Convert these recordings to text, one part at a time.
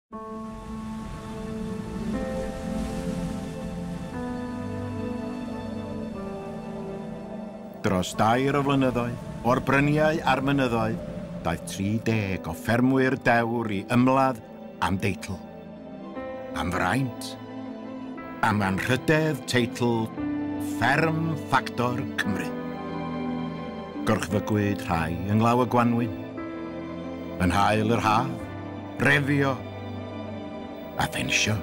Dros 2 o flynyddoedd, o'r bryniau a'r mynyddoedd, daeth 30 o ffermwyr dewr i ymladd am deitl. Am fraint. Am anrhydedd teitl Fferm Ffactor Cymru. Gorchfygwyd rhai yng nglaw y gwanwyn, yn haul yr haf, refio a ffensio.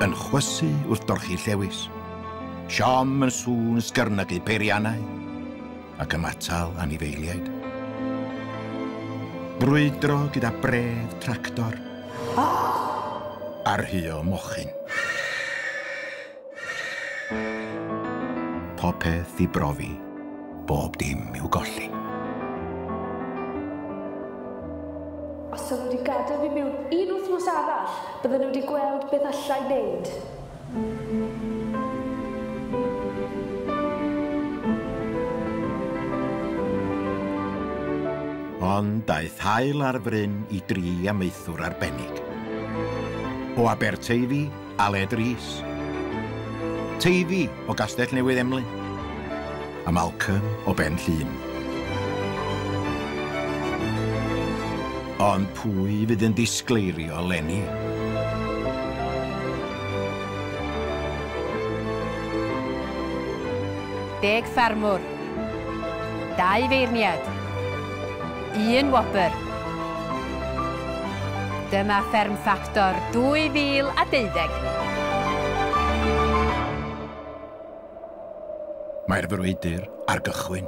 Yn chwysu wrth dorchi llewis. Siom yn sŵn sgyrnygu peiriannau ac ymatal anifeiliaid. Brwydro gyda bredd tractor a rhuo mochyn. Popeth i brofi, bob dim i'w golli. Os oedden nhw wedi gadael fi mewn un wythnos arall, bydden nhw wedi gweld beth allai wneud. Ond daeth haul ar fryn i dri amaethwr arbennig. O Aberteifi, Aled Rhys. Teifi o Gastell Newydd Emlyn. A Malcolm o Ben Llŷn. Ond pwy fydd yn disgleirio leni? Deg ffermwr. 2 feirniad. 1 wobr. Dyma Fferm Ffactor 2012. Mae'r frwydr ar gychwyn.